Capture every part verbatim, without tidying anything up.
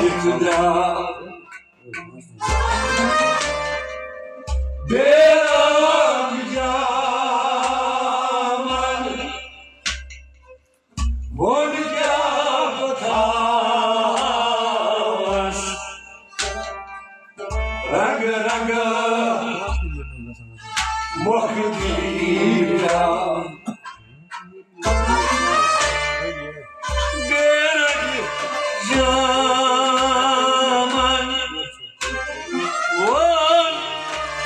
یتھ درٛاو بے رنگ جامن، ووٚن کیٛاہ بہٕ تھاوس رنگ رنگ مۄکھ دیٖدار۔ بے رنگ جامن، ووٚن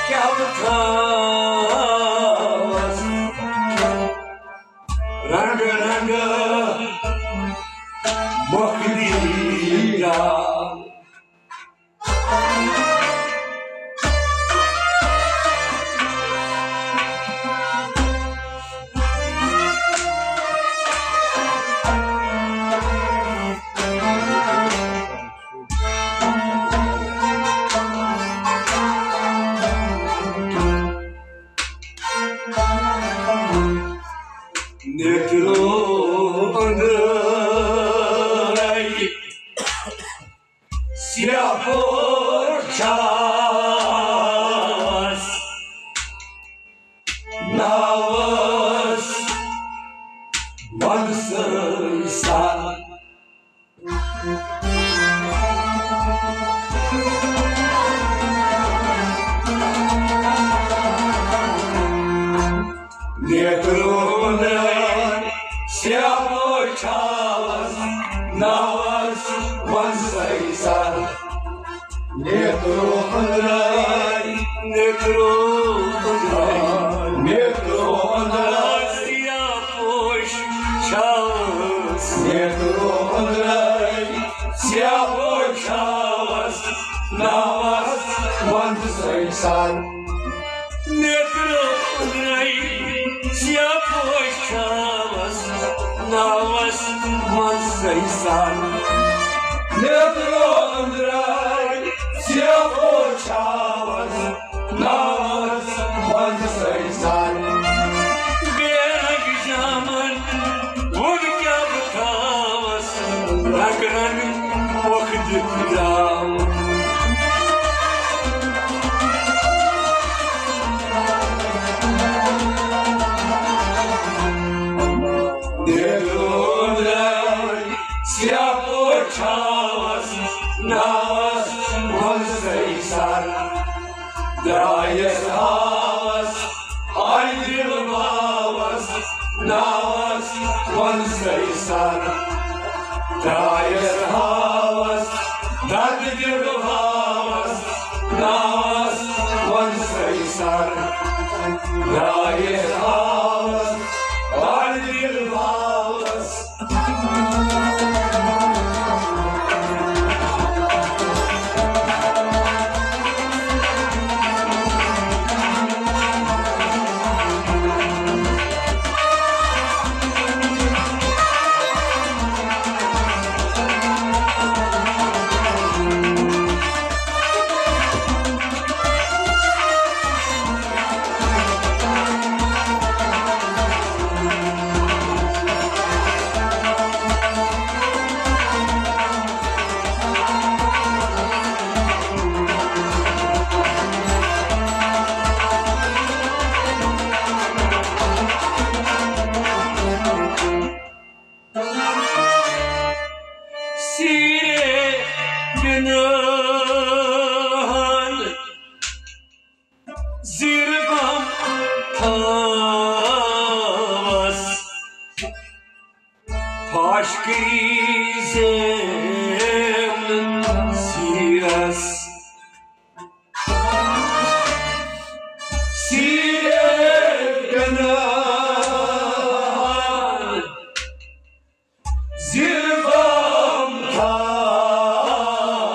کیٛاہ بہٕ تھاوس رنگ رنگ مۄکھ دیٖدار۔ نیترو أنٛدرَے سیاہ پوش چھاوس، ناوس وندسٕے سر۔ نیترو أنٛدرَے سیاہ پوش چھاوس، ناوس وندسٕے سر۔ نیترو أنٛدرَے، نیترو أنٛدرَے، نیترو أنٛدرَے سیاہ پوش چھاوس۔ نیترو أنٛدرَے سیاہ پوش چھاوس، ناوس وندسٕے سر۔ نیترو أنٛدرَے سیاہ پوش چھاوس، ناوس وندسٕے سر۔ نیترو أنٛدرَے سیاہ پوش چھاوس، ناوس وندسٕے سر۔ بے رنگ جامن، ووٚن کیٛاہ بہٕ تھاوس رنگ رنگ مۄکھ دِتھ درٛاو۔ نیترو أنٛدرَے سیاہ پوش چھاوس، ناوس وندسٕے سر۔ درٛایس ہاوس آیہِ دِل باوس، ناوس وندسٕے سر۔ درٛایس ہاوس دردِ دِل باوس، ناوس وندسٕے سر۔ درٛایس ہاوس دردِ دِل باوس۔ سیرِ پنہان زیر بم تھاوس، پھاش کٔری زیمن سیرس۔ سیرِ پنہان زیر بم تھاوس،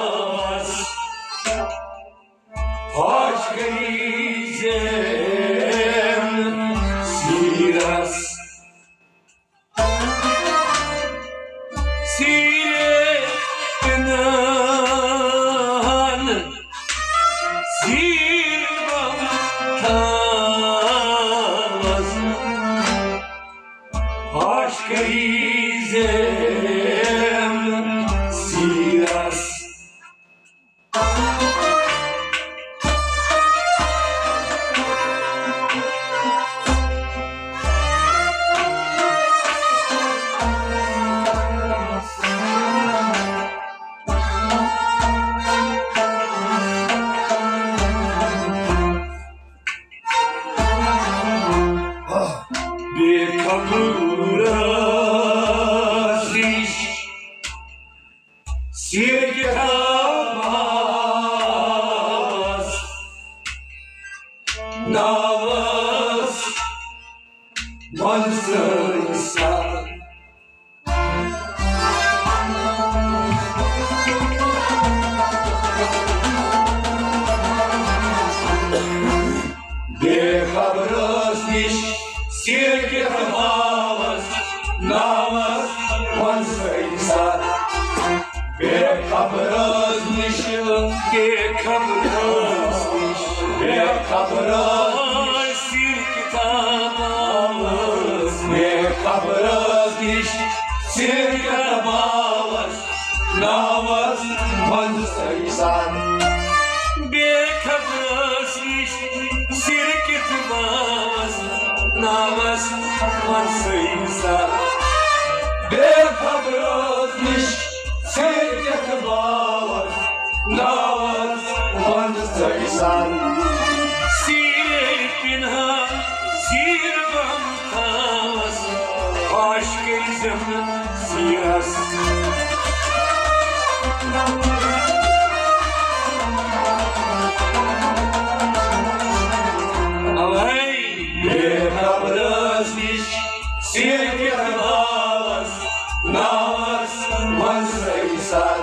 پھاش کٔری زیمن سیرس۔ سیرِ پنہان زیر بم تھاوس، پھاش کٔری زیمن تیرِ کِتابس ناوس منٛزٕے سر۔ بے خبرس نِش سِر کِتھ باوس ناوس منٛزٕے سر۔ بے خبرس نِش، بے خبرس نِش، بے خبرس سِر کِتھ باوس، بے خبرس نِش سِر کِتھ باوس ناوس منٛزٕے سر۔ بے خبرس نِش سِر کِتھ باوس ناوس منٛزٕے سر۔ بے خبرس نِش سِر کِتھ باوس ناوس منٛزٕے سر۔ سیٖرے پِنہان زیٖر بم تھاوس، پاش کٔرۍ زٮ۪م نہٕ سیٖرس۔ اوے بے خبرس نِش سِر کِتھ باوس ناوس منٛزٕے سر۔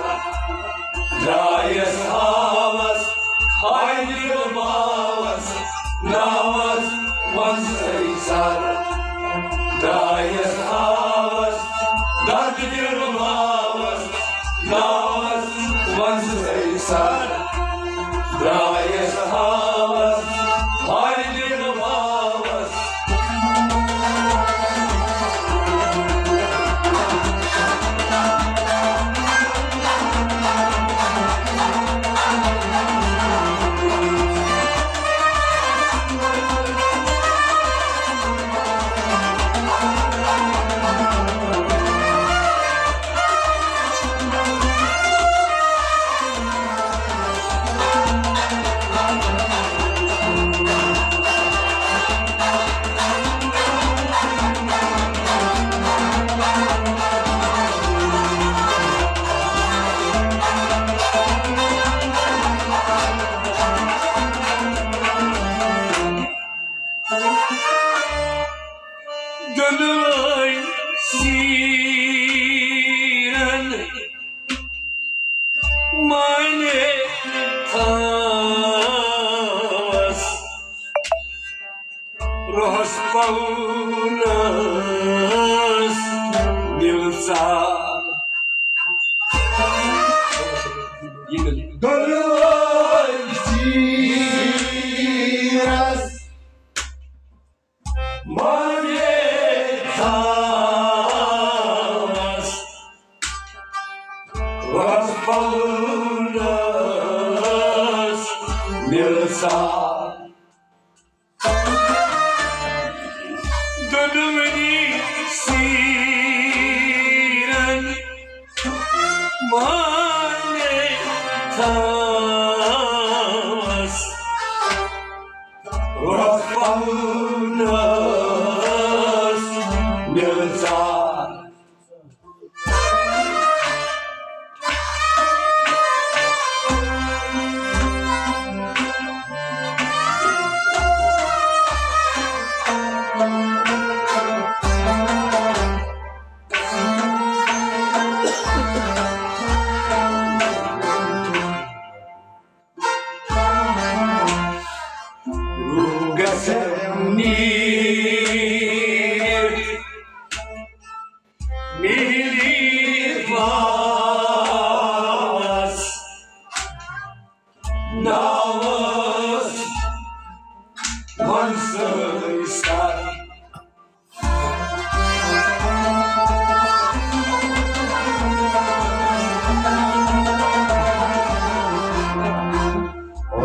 درٛایس ہاوس ہاوِ دِل باوس ناوس منٛزٕے سر۔ درٛایس ہاوس درد دِل باوس ناوس منٛزٕے سر۔ درٛایس ہاوس ہاوِ دِل باوس۔ دۄنوَے سیٖرن معنی تھاوس، رۄہس پونس دِل ژار۔ دۄنوَے سیٖرس معنی تھاوس، رۄہس پونس دِل ژار۔ دۄنوٕنی سیٖرن معنی تھاوس، رۄہس پونس دِل ژار۔ روح گژھٮ۪م نیٖرِتھ میٖرِتھ واپس، ناوس منٛزٕے سر۔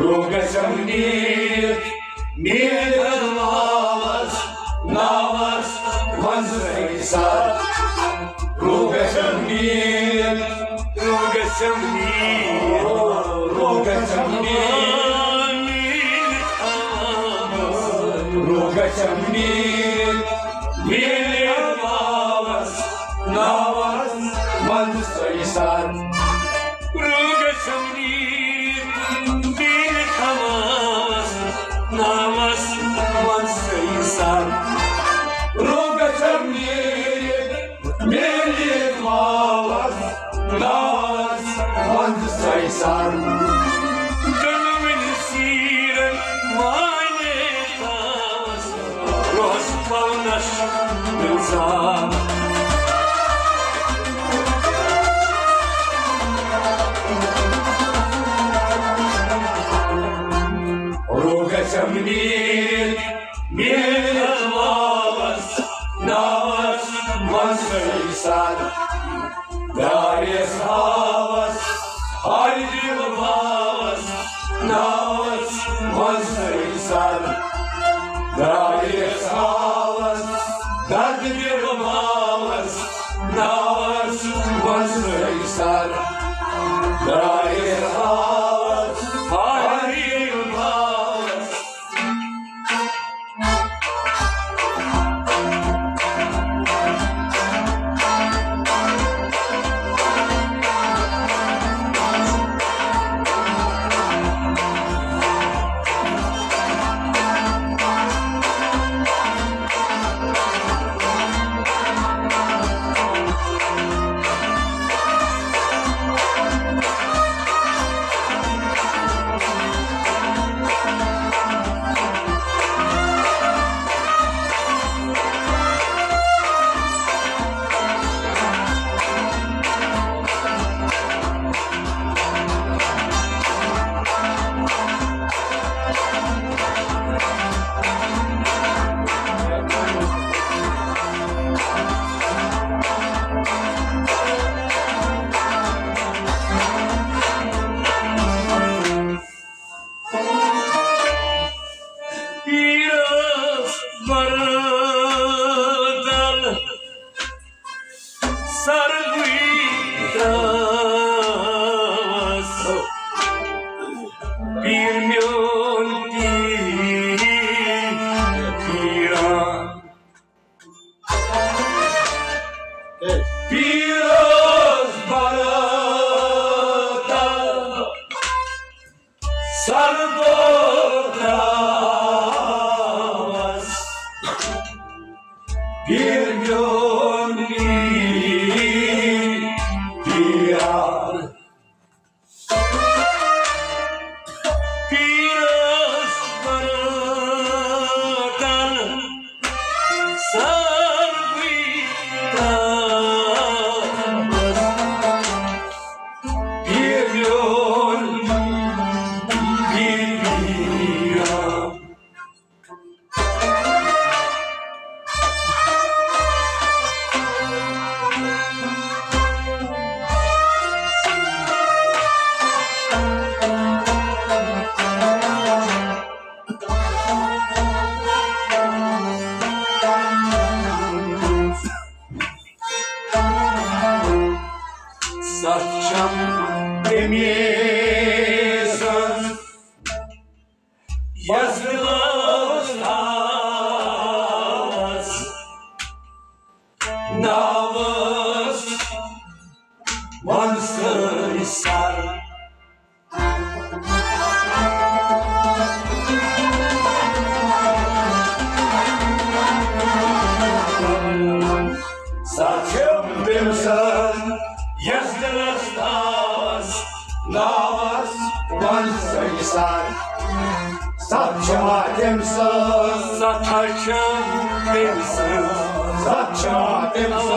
روح گژھٮ۪م نیٖرِتھ، نیٖرِتھ ناوس، ناوس منٛزٕے سر۔ روح گژھٮ۪م نیٖرِتھ، روح گژھٮ۪م نیٖرِتھ، روح گژھٮ۪م نیٖرِتھ، روح گژھٮ۪م نیٖرِتھ، نیٖرِتھ ناوس، ناوس منٛزٕے سر۔ روح گژھم نیٖرِتھ بیٖرِتھ ہواوس، ناوس منٛزٕے سر۔ روح گژھم نیٖرِتھ میٖرِتھ واوس، ناوس منٛزٕے سر۔ دۄنوٕنی سیٖرن مانے تھاوس، روز پونش گلزار۔ روح گژھم نیٖرِتھ میٖرِتھ واوس، ناوس منٛزٕے سر۔ درٛایس ہاوس، ہاوس، ناوس منٛزٕے سر۔ درٛایس ہاوس، دردِ دِل باوس، ناوس منٛزٕے سر۔ درٛایس ہاوس، ہاوس۔ پیٖرس بردل سرگوی داس، پیٖر میون پیٖر پیٖران۔ پیٖرس بردل سرگوی داس، پیٖر میون پیٖر پیٖران۔ پیٖرس بردل سرگوی داس، پیٖر میون پیٖر پیٖران۔ ستھ چھم تٔمے سٕنٛز یس دِلس تھاوس ناوس منٛزٕے سر۔ ستھ چھم تٔمۍ سٕنٛز یس دِلس تھاوس ناوس منٛزٕے سر۔ ستھ چھما تٔمۍ سٕنٛز؟ ستھ چھم تٔمۍ سٕنٛز۔ ستھ چھما تٔمۍ سٕنٛز؟ آ،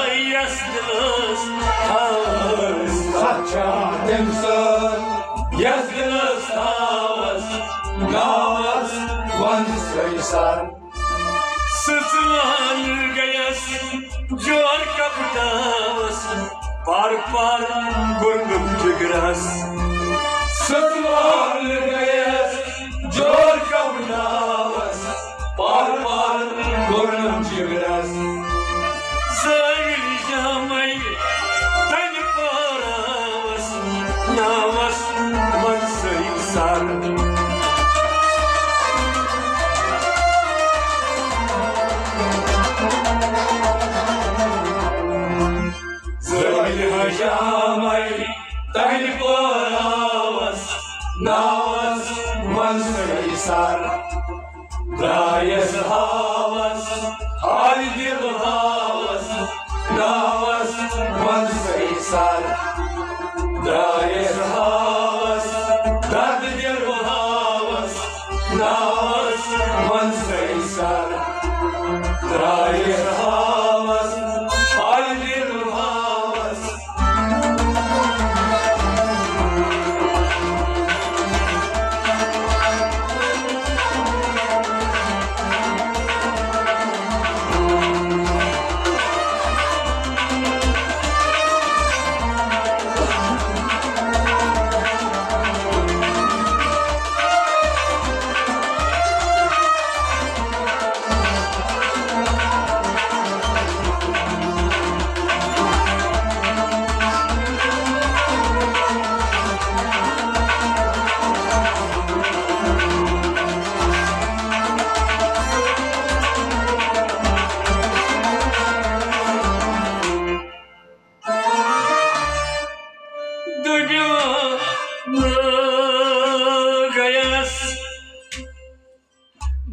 یس دِلس تھاوس۔ ستھ چھما تٔمۍ سٕنٛز؟ یس دِلس تھاوس ناوس منٛزٕے سر۔ سٕژ وان گٔیَس جور کپٹاوَس، پار پار کوٚرنُم جگرس۔ سٕژ وان گٔیَس جور کپٹاوَس، پار پار کوٚرنُم جگرس۔ زٲوِل جامَے تَنہِ پاراوَس، ناوَس منٛزٕے سر۔ زٲوِل جامَے تہنٛدِ پٲراوس ناوس منٛزٕے سر۔ درٛایس ہاوس حالہِ دِل ہاوس ناوس منٛزٕے سر۔ درٛایس ہاوس درد دِل ہاوس ناوس منٛزٕے سر۔ درٛایس ہاوس حالہِ دِل ہاوس۔ دٔبِو نہٕ گٔیَس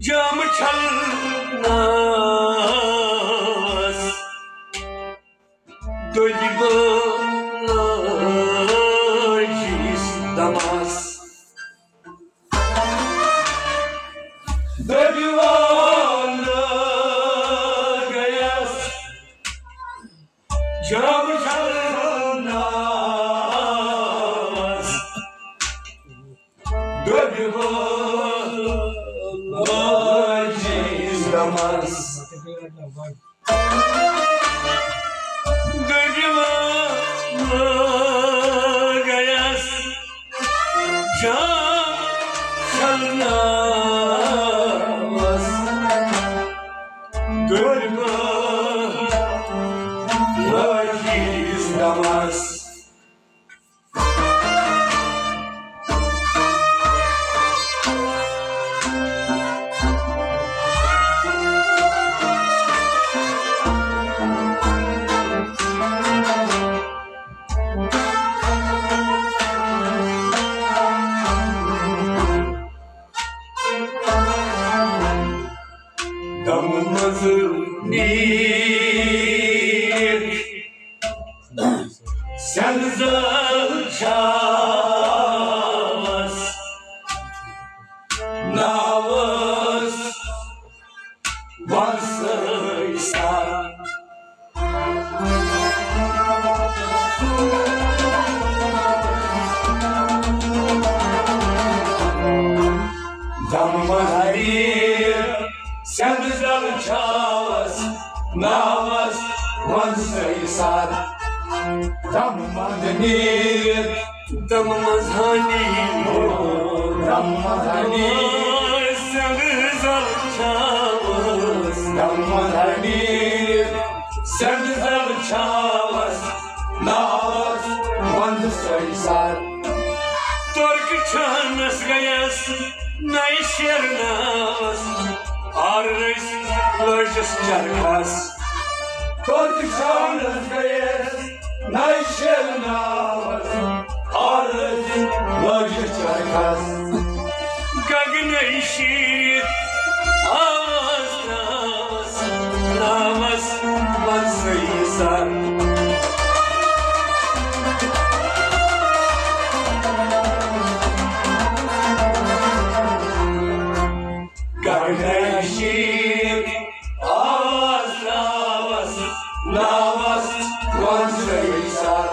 جام چھلنَس۔ دٔبِو نہٕ جیٖس دمس۔ دٔبِو نہٕ گٔیَس جام چھلنَس۔ دٔبِو نہٕ جیٖس دمس۔ دٔبِو نہٕ گٔیَس جام چھلنَس۔ دٔبِو نہٕ جیٖس دمس۔ دم منٛز نیٖرِتھ سیٚنٛدٕ زٲل چھاوس ناوس وۄنسٕے سر۔ دم منٛز نیٖرِتھ سیٚنٛدٕ زٲل چھاوس ناوس وۄنسٕے سر۔ دم منٛز نیٖرِتھ دم منٛز نیٖرِتھ دم منٛز نیٖرِتھ سیٚنٛدٕ زٲل چھاوس۔ دم منٛز نیٖرِتھ سیٚنٛدٕ زٲل چھاوس ناوس وۄنسٕے سر۔ ترکہٕ چھانس گٔیَس نَیہِ شیرناوس، آرس لٲجِس چرخس۔ ترکہٕ چھانس گٔیَس نَیہِ شیرناوس، آرس لٲجِس چرخس۔ گگنَے شیٖرِتھ آواز ترٛاوس، ترٛاوس وۄنسٕے سر۔ گگنَے شیٖرِتھ آواز ترٛاوس، ناوس وۄنسٕے سر۔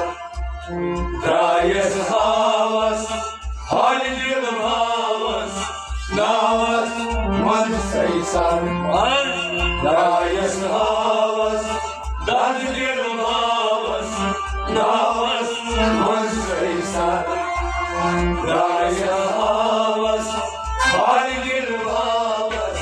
درٛایس ہاوس حالہِ دِل ہاوس ناوس وۄنسٕے سر۔ درٛایس ہاوس درد دِل ہاوس ناوس وۄنسٕے سر۔ درٛایس ہاوس حالہِ دِل ہاوس۔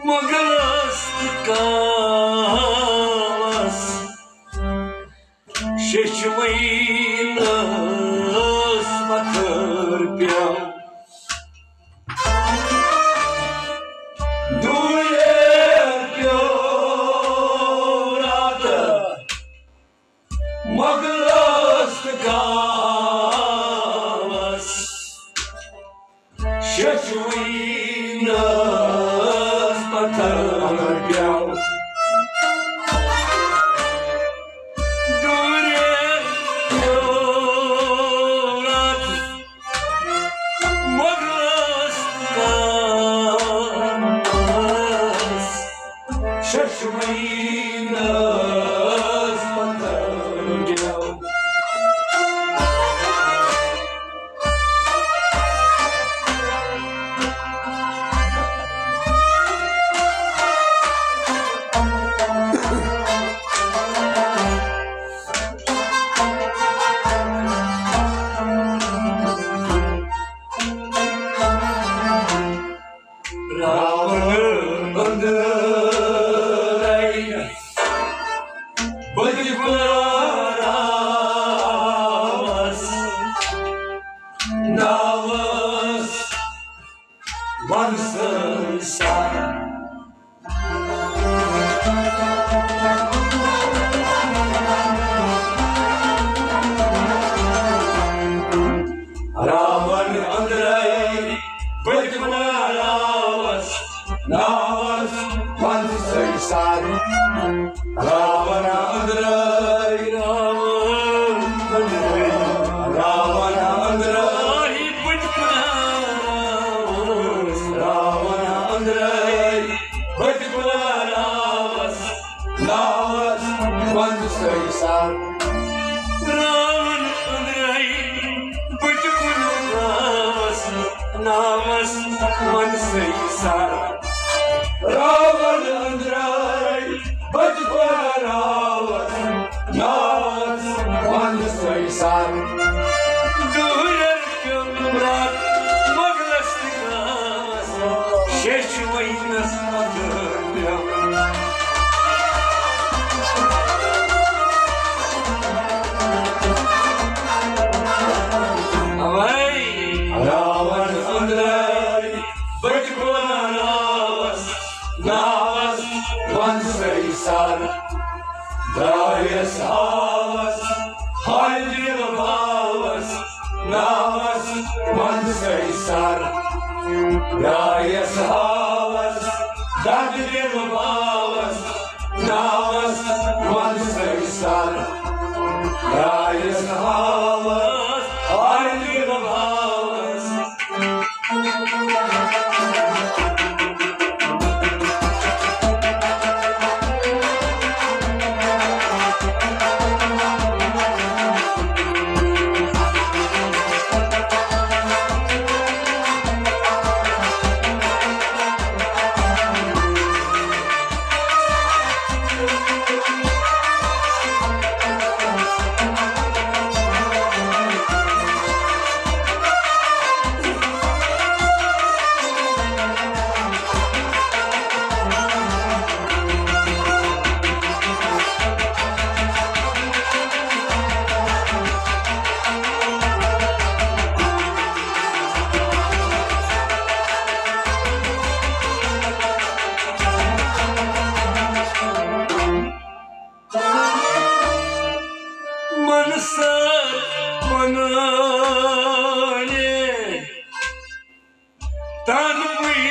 مۄغلس تہٕ کاوس، شیٚچھوٕنۍ ٲس پتھر پیٚو۔ دوٗرے پیٚو راتہٕ مۄغلس تہٕ کاوس، شیٚچھوٕنۍ ٲس پتھر پیٚو۔ دوٗرے پیٚو راتہٕ مۄغلس تہٕ کاوس، شیٚچھوٕنۍ ٲس پتھر پیٚو۔ راوُن أنٛدرَے بٔتھِ پھٔہلاوَس، ناوَس وَن سٲری سَر۔ راوُن أنٛدرَے بٔتھِ پھٔہلاوَس، ناوَس وَن سٲری سَر۔ راوُن أنٛدرَے، راوُن أنٛدرَے، راوُن أنٛدرَے بٔتھِ پھٔہلاوَس، راوُن أنٛدرَے بٔتھِ پھٔہلاوَس، ناوَس وَن سٲری سَر۔ راوُن أنٛدرَے بٔتھِ پھٔہلاوَس، ناوَس وَن سٲری سَر۔ راوُن أنٛدرَے بٔتھِ پھٔہلاوَس، ناوَس وَن سٲری سَر۔ دوٗرے پیٚو راتہٕ مۄغلس تہٕ کاوس، شیٚچھوٕنۍ ٲس پتھر پیٚو۔ اوے۔ راوُن أنٛدرَے بٔتھِ پھٔہلاوَس، ناوَس وَن سٲری سَر۔ درٛایَس ہاوَس، ہالہِ دِل باوَس، ناوَس وَن سٲری سَر۔ درٛایَس ہاوَس، دَگہٕ دِل باوَس، ناوَس وَن سٲری سَر۔ درٛایَس ہاوَس، ہالہِ دِل باوَس۔ منصر پنانے تنوی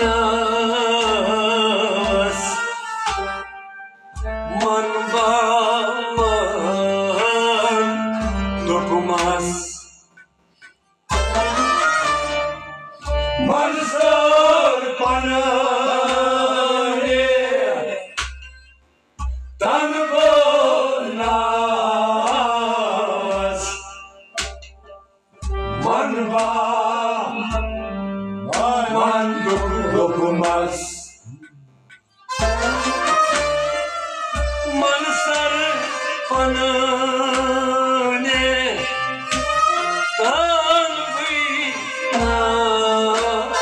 ناس من باوان دوٚپمَس۔ منصر پنانے تنوی ناس من با من دوٚپمَس۔ منصر پنانے تنوی ناس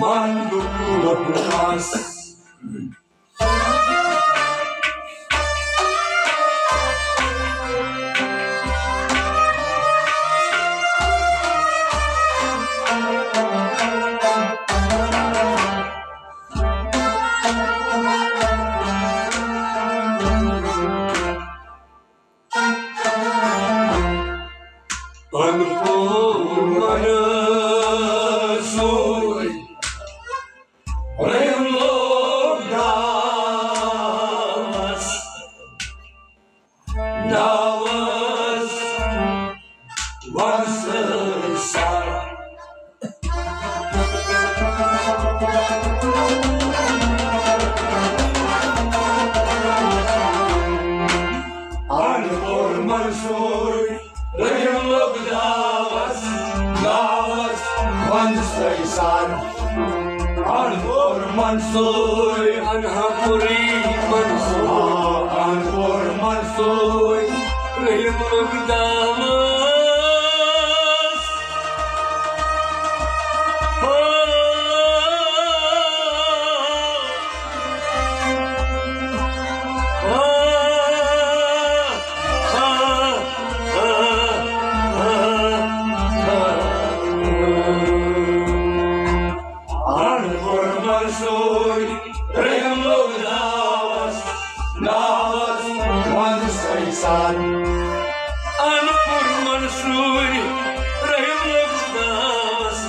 پنُن لوٚبمُت۔ ان پور منصور رحم لوگ داوس، داوس ونسر سر۔ ان پور منصور رحم لوگ داوس، داوس ونسر سر۔ ان پور منصور، انہا پوری منصور، آ، ان پور منصور رحم لوگ داوس۔ ان پور منصور رحم لوگ داوس، داوس ونسر سر۔ ان پور منصور رحم لوگ داوس،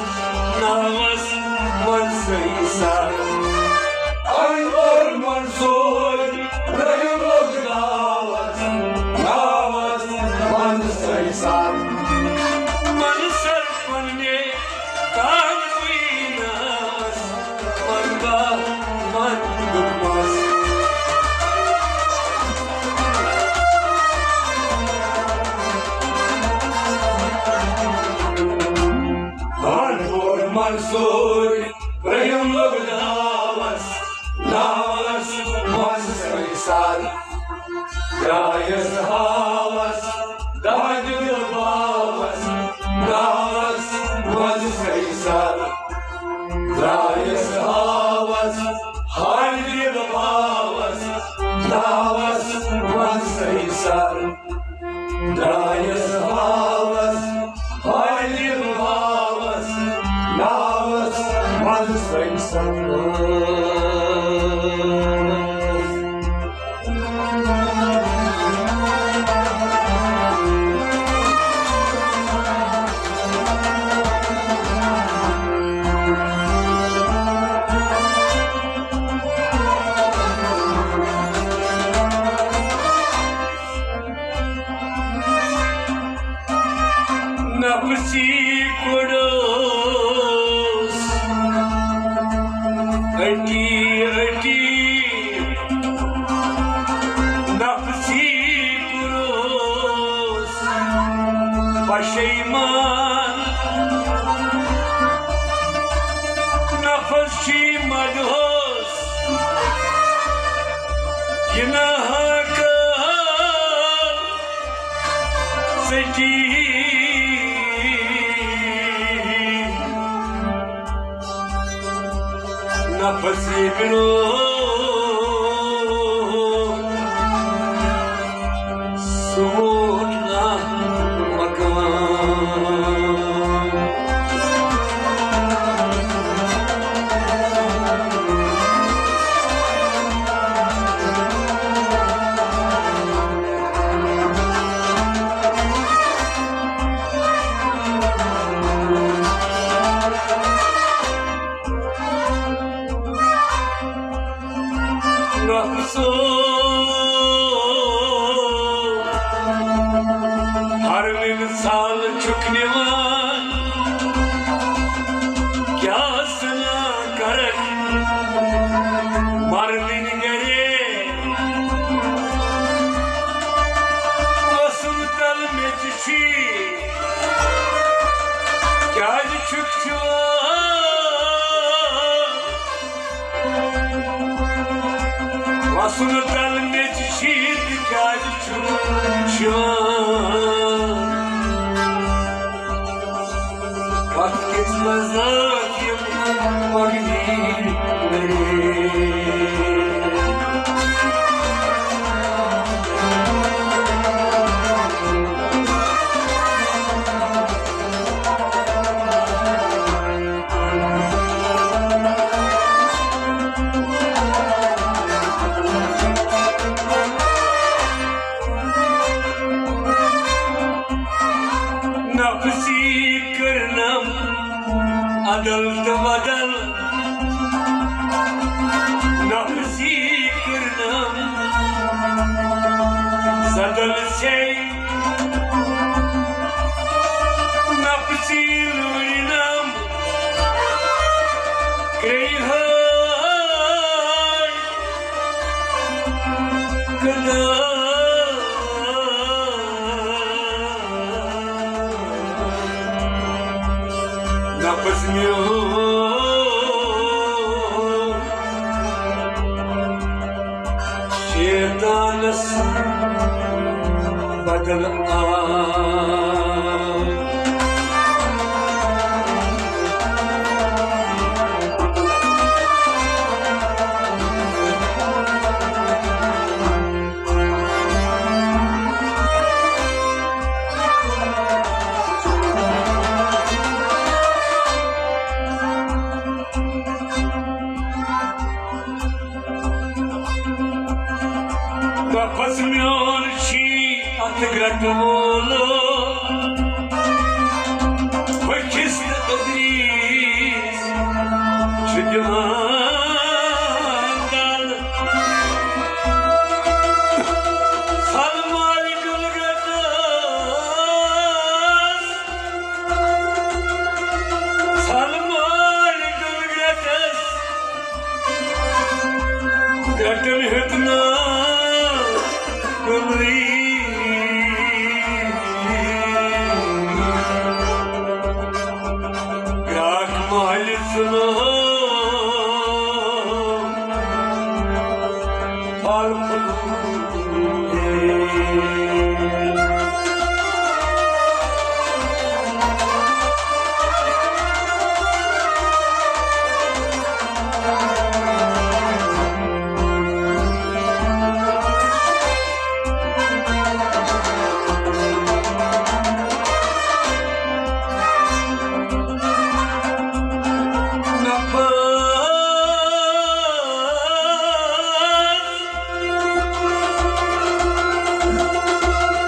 داوس ونسر سر۔ ان پور منصور رحم لوگ داوس، داوس ونسر سر۔ منسر پننے تانوی ناوس، من با من دُکمس۔ ان پور منصور رحم لوگ داوس، داوس ونسر سر۔ درایس ہاوس دادِ دِل باوس، داوس ونسر سر۔ درایس ہاوس ہاوِ دِل باوس، داوس ونسر سر۔ درایس ہاوس ہاوِ دِل باوس، داوس ونسر سر۔ نفسی کوٚڑُس أٹی أٹی، نفسی کوٚرُس پشیمان۔ نفس چھی مدہوس، یہِ نہ ہٮ۪کہٕ سٹی۔ نفسی برو سوچنا مکان۔ نفسو ہر مثال چھُکھ نِوان، کیٛاہ سنا کرکھ مرنٕنۍ گرے۔ وسُن تل میٚژِ چھی، کیٛازِ چھُکھ چِوان؟ وسُن تل میٚژِ چھی تہٕ کیٛازِ چھُکھ چِوان؟ کتھ قسمت نفسی کرنم عدل تہٕ بدل، نفسی کرنم زدل سے، نفسی لوینم کرے ہے کدا۔ نفس میون شیطانس بدل آو۔ نفس میون چھی اتھ گرٹہٕ وول، بہٕ چھُس نہٕ ادریٖس چھُ دِوان دَل۔ سلمالہِ ڈُلگَٹَس، سلمالہِ ڈُلگَٹَس، گَٹَن ہیوٚت نہٕ ڈُلرٕے۔ گراکھ مالہِ ژھٕنُن پھل پھوٚلُن۔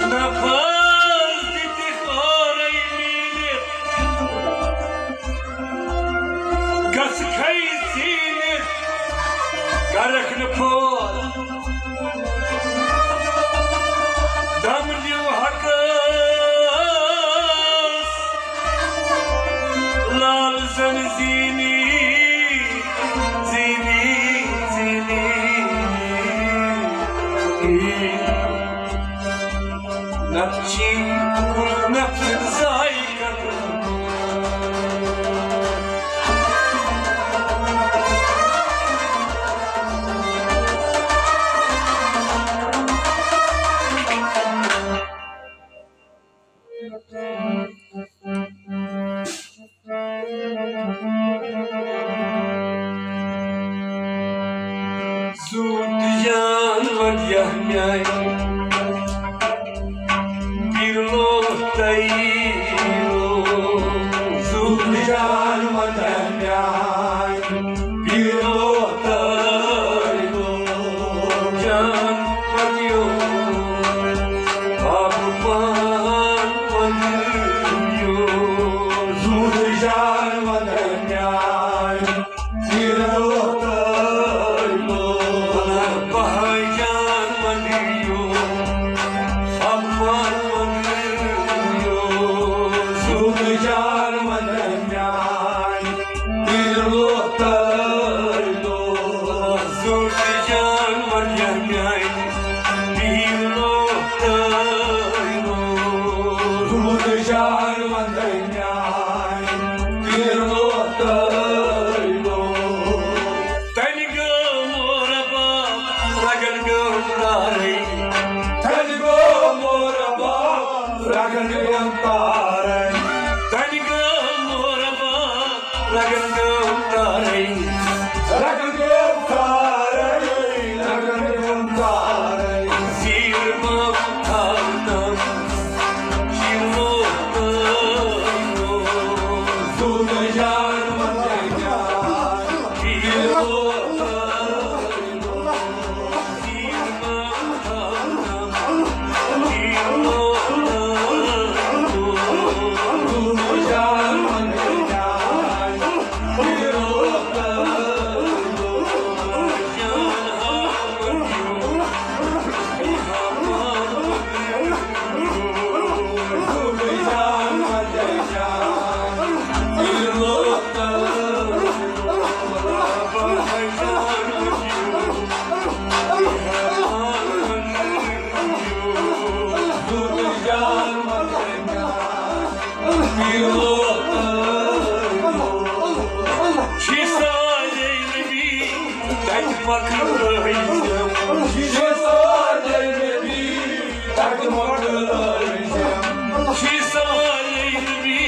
نفس دِتِکھ اورَے میٖرِتھ، گژھکھَے زیٖنِتھ کَرَکھ نہٕ پھول۔ دم دیو حقس لال زن زینی، زینی، زینی۔ نفچی نفس ذائقہ۔ زوٗٹھ جان ودیہ میانہِ، پیٖر لوگ تۄہہِ لوگ۔ زوٗٹھ جان ودیہ میانہِ، پیٖر لوگ تۄہہِ لوگ۔ جان پتیو، آپ پان ودیو۔ زوٗٹھ جان ودیہ میانہِ، تنہِ گٲو موربا رگن گٲو تارے۔ تنہِ گٲو موربا رگن گٲو تارے۔ تنہِ گٲو موربا رگن مۄکلٲیزٮ۪م۔ شیٖسہٕ والے نبی، تَتہِ مۄکلٲیزٮ۪م۔ شیٖسہٕ والے نبی،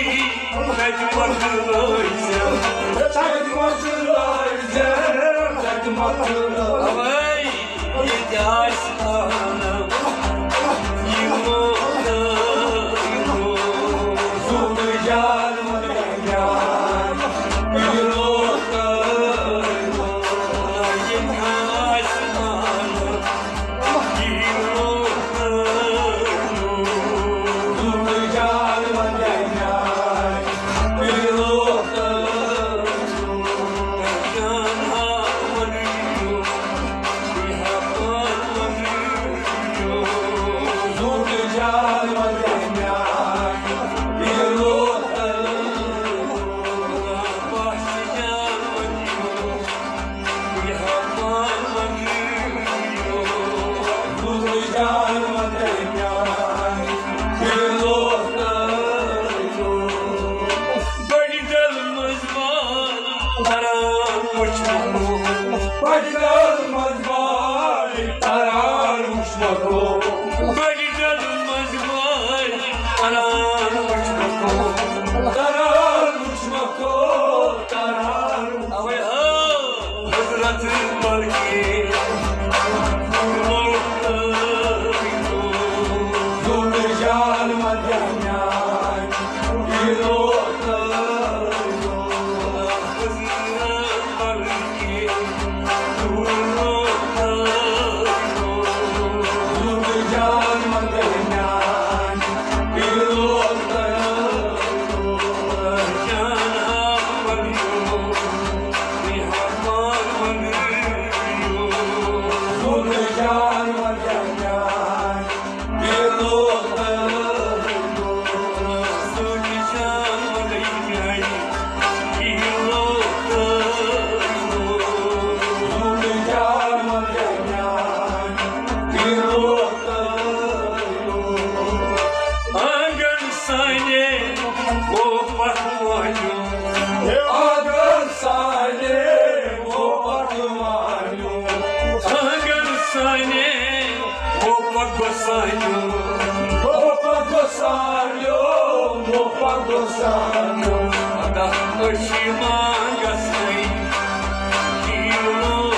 تَتہِ مۄکلٲیزٮ۪م۔ تَتہِ مۄکلٲیزٮ۪م، تَتہِ مۄکلٲیزٮ۪م۔ اَوَے ییٚتہِ آسہِ آنہٕ، یہِ موقعہٕ۔ زُو تہٕ جانوَر بڈِ ڈل منٛز وچھ مۄکلو۔ بڈِ ڈل منٛز وچھ تران وچھ مۄکلو۔ بڈِ ڈل منٛز وچھ تران وچھ مۄکلو۔ تران وچھ مۄکلو، تران وچھ۔ اَوَے ہا حضرت بلقیس۔ زُو تہٕ جانوَر آنگن سانے گوٚو پکوانیو۔ آنگن سانے گوٚو پکوانیو۔ آنگن سانے گوٚو پکوانیو۔ گوٚو پکوانیو، گوٚو پکوانیو۔ ادا أچھی مانگس نئی کیلو۔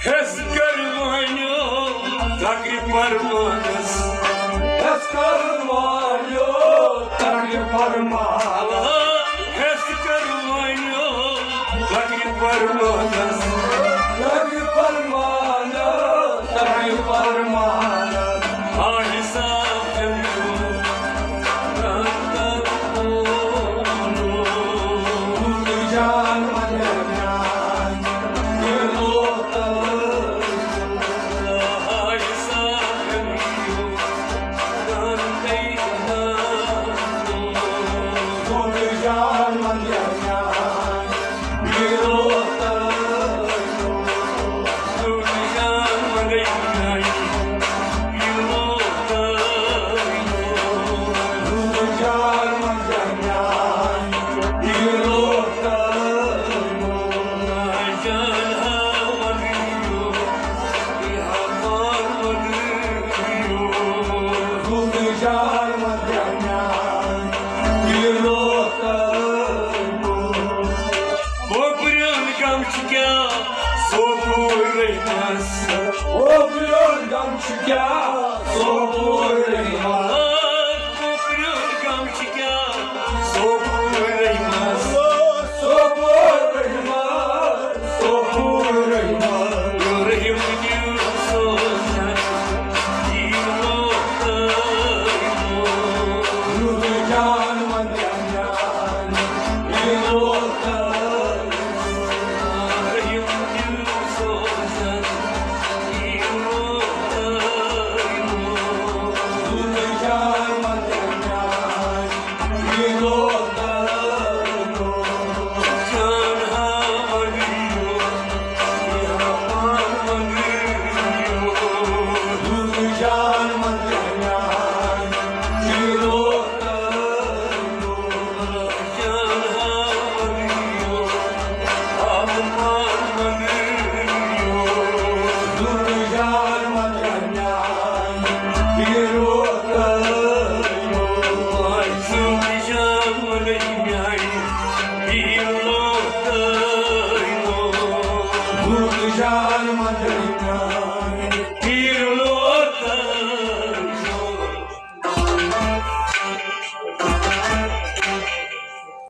ہیس کر وانیو تقریب پرمانس۔ ہیس کر وانیو تقریب پرمانس۔ ہیس کر وانیو تقریب پرمانس۔ تقریب پرمانس، تقریب پرمانس۔ آ حساب کٔرِو۔ ووپرن گم چھُ کیٛاہ سوپور رٔٹنس؟ ووپرن گم چھُ کیٛاہ